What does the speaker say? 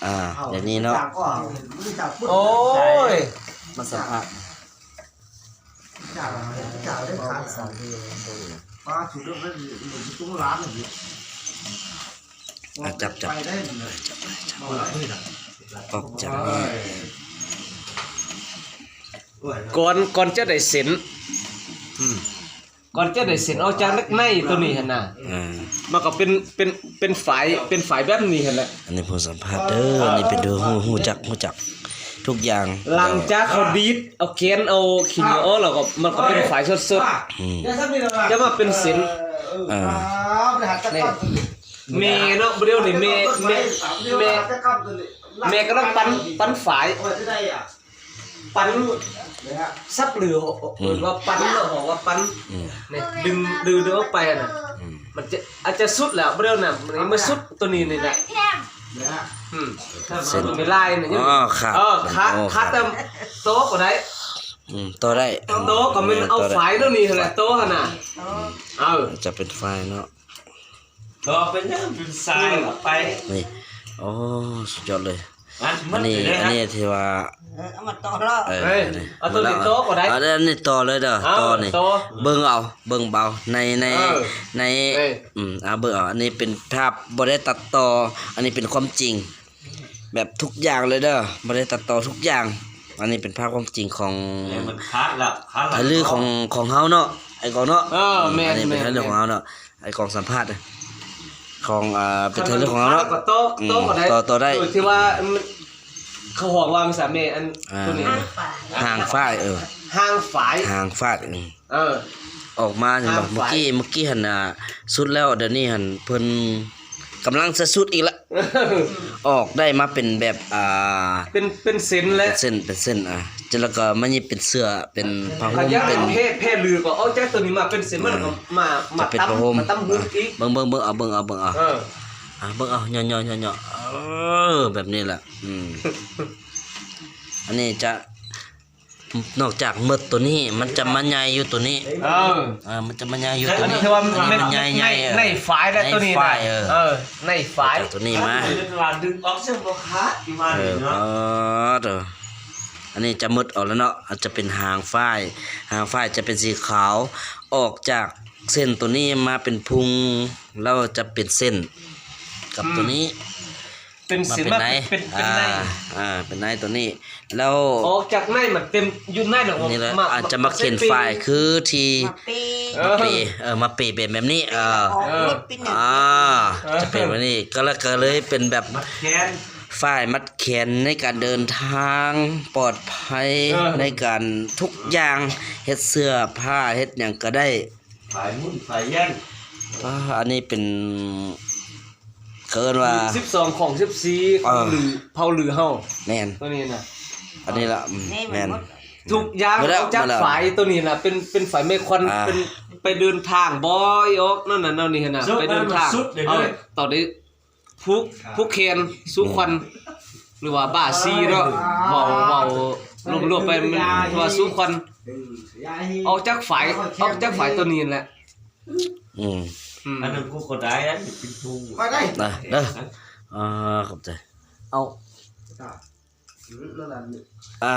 ອ່າ ດຽວນີ້ເນາະ ໂອ້ຍ ມາສຳພາດ ອ່າ ຈັບ ຈັບ ອອກຈາກນີ້ ກ່ອນ ກ່ອນຈະໄດ້ເສັ້ນ ອືມ ກ່ອນຈະໄດ້ເສັ້ນອອກຈາກໃນໂຕນີ້ຫັ້ນນະ ອ່າ ມັນກໍເປັນ ເປັນ ເປັນຝາຍ ເປັນຝາຍແບບນີ້ຫັ້ນແຫຼະ. ອັນນີ້ຜູ້ສຳພາດເດີ ອັນນີ້ເປັນຜູ້ຮູ້ ຮູ້ຈັກ ຮູ້ຈັກທຸກຢ່າງ. ຫຼັງຈາກເຂົາດີດເອົາແກນ ເອົາຂີ້ເຫຍື້ອອອກແລ້ວກໍ ມັນກໍເປັນຝາຍສົດໆ ອືມ ຈະມາເປັນເສັ້ນ ເອີ ນີ້ ແມ່ເນາະ ດຽວນີ້ແມ່ ແມ່ ແມ່ ແມ່ກຳລັງປັ່ນ ປັ່ນຝາຍ ປັ່ນສັບຫຼື ເອີ້ນວ່າປັ່ນເນາະ ເຮົາວ່າປັ່ນ ອືມ ນີ້ ດຶງ ດຶງ ດຶງອອກໄປຫັ້ນນະ ອືມ ມັນຈະ ອາດຈະສຸດແລ້ວ ບໍ່ໄດ້ນະ ມັນຍັງບໍ່ສຸດ ໂຕນີ້ນີ້ນະ ອືມ ເສັ້ນ ມັນມີລາຍນະ ອໍ ຂາດ ເອີ ຂາດ ໂອ້ ຂາດ ຂາດແຕ່ໂຕກໍໄດ້ ອືມ ໂຕໄດ້ ໂຕກໍແມ່ນເອົາຝາຍໂຕນີ້ຫັ້ນແຫຼະ ໂຕຫັ້ນນະ ເອີ ຈະເປັນຝາຍເນາະ. ຕໍ່ເປັນຫຍັງເປັນສາຍອອກໄປ ນີ້ ໂອ້ ສຸດຍອດເລີຍ ອັນນີ້ ອັນນີ້ທີ່ວ່າ ເອີ ເອົາມາຕໍ່ເນາະ ເອີ ເອີ ອັນນີ້ ເອົາໂຕນີ້ ເອົາ ຕໍ່ກໍໄດ້ ເອົາ ອັນນີ້ຕໍ່ເລີຍເດີ ເອົາ ຕໍ່ນີ້ ຕໍ່ ເບິ່ງເອົາ ເບິ່ງເອົາ ໃນ ໃນ ເອີ ໃນ ເອີ ອືມ ເອົາ ເບິ່ງເອົາ ອັນນີ້ເປັນພາບບໍ່ໄດ້ຕັດຕໍ່ ອັນນີ້ເປັນຄວາມຈິງ ແບບທຸກຢ່າງເລີຍເດີ ບໍ່ໄດ້ຕັດຕໍ່ທຸກຢ່າງ ອັນນີ້ເປັນພາບຄວາມຈິງຂອງ ແມ່ນ ມັນຂາດແລ້ວ ຂາດແລ້ວ ໄທລື້ຂອງ ຂອງເຮົາເນາະ ໄອ້ກອງເນາະ ເອີ ແມ່ນ ອັນນີ້ເປັນໄທລື້ຂອງເຮົາເນາະ ໄອ້ກອງສຳພາດຂອງ ອ່າ ເປັນໄທລື້ຂອງເຮົາເນາະ ຕໍ່ ຕໍ່ໄດ້ ໂດຍທີ່ວ່າ ເຂົາຮ້ອງວ່າພາສາແມ່ ອັນ ອ່າ ໂຕນີ້ ຫາງຝ້າຍ ເອີ ຫາງຝ້າຍ ຫາງຝ້າຍ ອືມ ເອີ ອອກມາເຫັນບໍ່ ເມື່ອກີ້ ເມື່ອກີ້ຫັ້ນນະ ສຸດແລ້ວ ດຽວນີ້ຫັ້ນເພິ່ນກຳລັງຈະສຸດອີກລະ ອອກໄດ້ມາເປັນແບບ ອ່າ ເປັນ ເປັນເສັ້ນແຫຼະ ເປັນເສັ້ນ ເປັນເສັ້ນ ອ່າ ແລ້ວກໍມາຫຍິບເປັນເສື້ອ ເປັນຜ້າຫົ່ມ ເປັນ ແພ ແພລືກໍເອົາຈາກໂຕນີ້ມາເປັນເສັ້ນ ມັນກໍມາ ມາ ຈະເປັນຜ້າຫົ່ມ ຕຳຫຸ່ມອີກ ເບິ່ງ ເບິ່ງ ເບິ່ງເອົາ ເບິ່ງເອົາ ເບິ່ງເອົາ ອ່າ ເບິ່ງເອົາ ຍໍ້ໆ ເອີ ແບບນີ້ແຫຼະ ອືມ ອັນນີ້ຈະ ນອກຈາກໝົດໂຕນີ້ ມັນຈະມາໃຫຍ່ຢູ່ໂຕນີ້ ເອີ ເອີ ມັນຈະມາໃຫຍ່ຢູ່ໂຕນີ້ ອັນນີ້ຖືວ່າແມ່ນໃນ ໃນຝ້າຍແຫຼະ ໃນໂຕນີ້ນະ ຝ້າຍ ເອີ ເອີ ໃນຝ້າຍ ຈາກໂຕນີ້ມາ ດຶງອອກ ເຊິ່ງບໍ່ຂາດ ເອີ ເນາະ ເອີ ເດີ ອັນນີ້ຈະໝົດອອກແລ້ວເນາະ ອາດຈະເປັນຫາງຝ້າຍ ຫາງຝ້າຍຈະເປັນສີຂາວ ອອກຈາກເສັ້ນໂຕນີ້ມາເປັນພຸ່ງ ແລ້ວຈະເປັນເສັ້ນກັບໂຕນີ້ ອືມ ເປັນເສັ້ນມາເປັນ ມາເປັນ ເປັນ ເປັນໃນ ອ່າ ເປັນໃນໂຕນີ້ ແລ້ວ ອອກຈາກໃນມາເຕັມຢູ່ໃນແລ້ວ ນີ້ແຫຼະ ມາ ອາດຈະມາຂຽນຝ້າຍຄືທີ່ ມາເປ ມາເປ ເອີ ມາເປເປັນແບບນີ້ ເອີ ອ່າ ຈະເປັນແບບນີ້ ກໍເລີຍ ກໍເລີຍເປັນແບບ ມັດແຂນ ຝ້າຍມັດແຂນໃນການເດີນທາງປອດໄພ ເອີ ໃນການທຸກຢ່າງ ເຮັດເສື້ອຜ້າ ເຮັດຫຍັງກໍໄດ້ ຝ້າຍໝຸ່ນຝ້າຍຢັນ ອ່າ ອັນນີ້ເປັນ ເຂົາເອີ້ນວ່າ ສິບສອງຂອງສິບສີ່ຂອງ ເອີ ລື ເຜົ່າລືເຮົາ ແມ່ນ ໂຕນີ້ນະ ອັນນີ້ລະ ອືມ ແມ່ນ ທຸກຢ່າງ ເອົາຈາກຝ້າຍໂຕນີ້ນະ ເປັນ ເປັນຝ້າຍແມ່ຂວັນ ອ່າ ເປັນ ໄປເດີນທາງບໍ່ ອອກນັ້ນນະ ແນວນີ້ຫັ້ນນະ ໄປເດີນທາງ ເອົາ ຕອນນີ້ ຜູກ ຜູກແຂນສູ່ຂວັນ ອືມ ຫຼືວ່າບາຊີເນາະ ເວົ້າ ເວົ້າລວມໆໄປ ແມ່ນວ່າສູ່ຂວັນ ອອກຈາກຝ້າຍ ອອກຈາກຝ້າຍໂຕນີ້ແຫຼະ ອືມ ອືມ ອັນນັ້ນກູກໍໄດ້ ອັນນີ້ເປັນຜູ້ ຂ້ອຍໄດ້ ນະ ເດີ ອ່າ ຂອບໃຈ ເອົາ ອ່າ